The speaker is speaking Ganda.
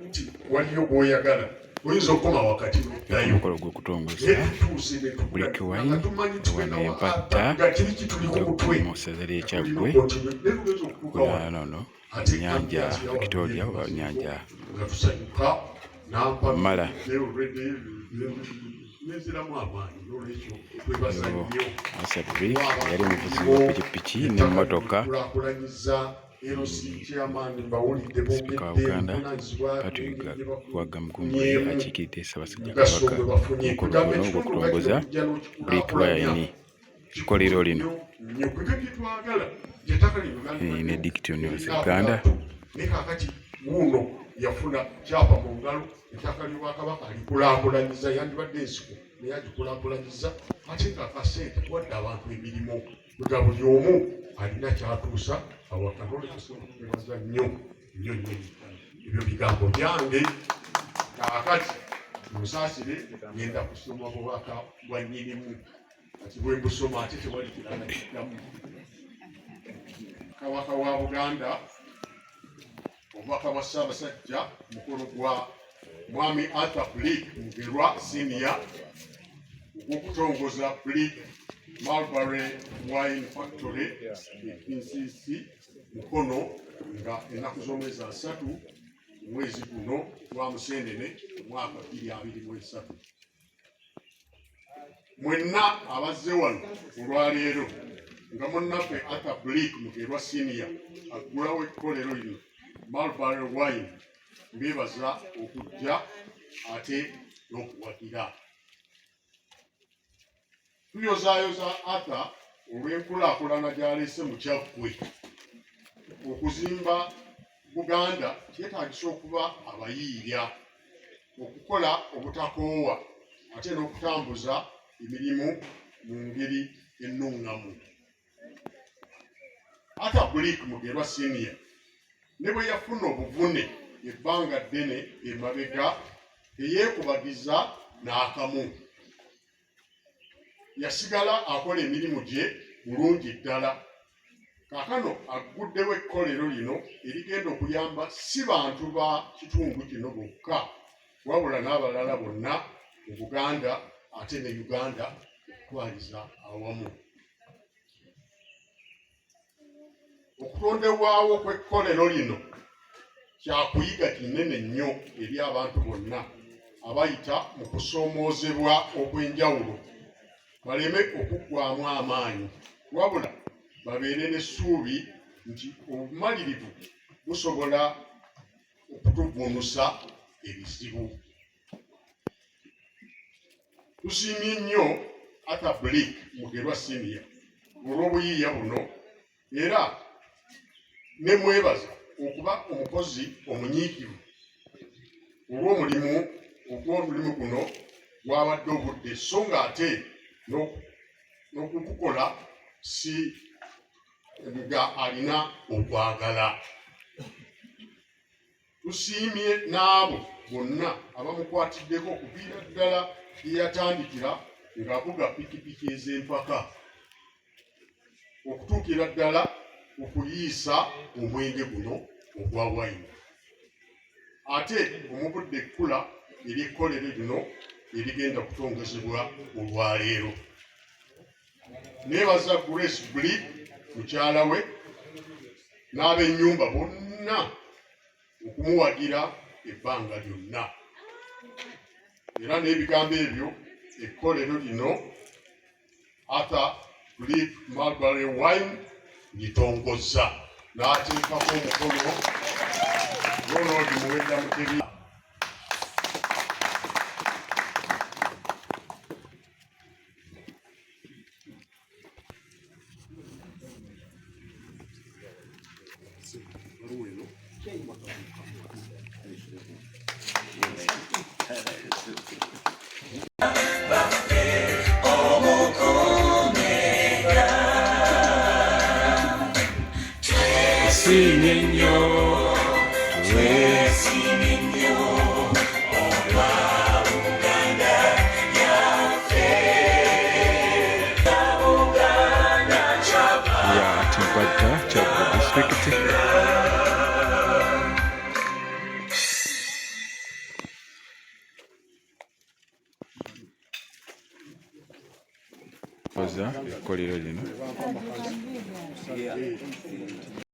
Nti waliyo gwoyagala oyinza okukoma wakati noddayo. Omukolo gw'okutongoza Brick Wine wano e Mpatta mu ssaza ly'e Kyaggwe kuliraana ono ennyanja Victoria oba nnyanja Mala. Arthur Blick yali omuvuzi wa pikipiki n'emmotoka. Sipiika wa Buganda Patrick Wagga Mugumbule akiikiridde Ssaabasajja Kabaka ku mukolo guno ogw'okutongoza Brick Wine ekkolero lino ne Dickton Uganda. Wuuno yafuna kyapa mu ngalo ettaka ly'Obwakabaka alikulaakulanyiza, yandibadde ensiko naye agikulaakulanyiza ate nga akasente wadde abantu emirimu nga buli omu alina kyatuusa awaka. Nolwekyo nnyo nnyo nnyo ebyo bigambo byange. Kaakati musaasire, ngenda kusoma bubaka bwa nnyinimu. Kati bwe mbusoma ate tewali kirala kiddamu. Kabaka wa Buganda, obubaka bwa Ssaabasajja, mukolo gwa Mwami Arthur Blick Mugerwa Senior ogw'okutongoza Blick Mulberry Wine Factory e Kinsiisi Mukono nga ennaku z'omwezi 30 omwezi guno gwa Musenene omwaka 2023. Mwenna abazze wano olwaleero nga munnaffe Arthur Blick Mugerwa Senior aggulawo ekkolero lino Mulberry Wine, mbeebaza okujja ate n'okuwagira. Tuyozaayoza Arthur olw'enkulaakulana gy'aleese mu Kyaggwe. Okuzimba Buganda kyetaagisa okuba abayiiya, okukola obutakoowa ate n'okutambuza emirimu mu ngeri ennuŋŋamu. Arthur Blick Mugerwa Senior ne bwe yafuna obuvune ebbanga ddene emabega, teyeekubagiza n'akamu. Yasigala akola emirimu gye bulungi ddala. Kaakano agguddewo ekkolero lino erigenda okuyamba si bantu ba kitundu kino bokka, wabula n'abalala bonna mu Buganda ate ne Uganda okutwaliza awamu. Okutondebwawo kw'ekkolero lino kyakuyiga kinene nnyo eri abantu bonna abayita mu kusoomoozebwa okw'enjawulo, baleme okuggwaamu amaanyi, wabula babeere n'essuubi nti obumalirivu busobola okutuvvuunusa ebizibu. Tusiimye nnyo Arthur Blick Mugerwa Senior olw'obuyiiya buno era ne mwebaza okuba omukozi omunyiikivu olw'omulimu ogw'omulimu guno gwabadde obudde, so ng'ate n'okugukola si nga alina okwagala. Tusiimye n'abo bonna abamukwatiddeko okuviira ddala gye yatandikira ng'avuga pikipiki ez'empaka okutuukira ddala okuyiisa omwenge guno ogwa wayini ate omuvudde ekkula ery'ekkolero lino erigenda kutongozebwa olwaleero. Neebaza Grace Blick mukyala we n'ab'ennyumba bonna okumuwagira ebbanga lyonna, era n'ebigambo ebyo ekkolero lino Arthur Blick Mulberry Wine litongozza n'ateekako omukono Ronald Muwenda Mutebi. Twesiimye nnyo, twesiimye nnyo olwa Buganda yaffe. Buganda kyava ya Mpatta, Kyaggwe District. Okutongoza ekkolero lino.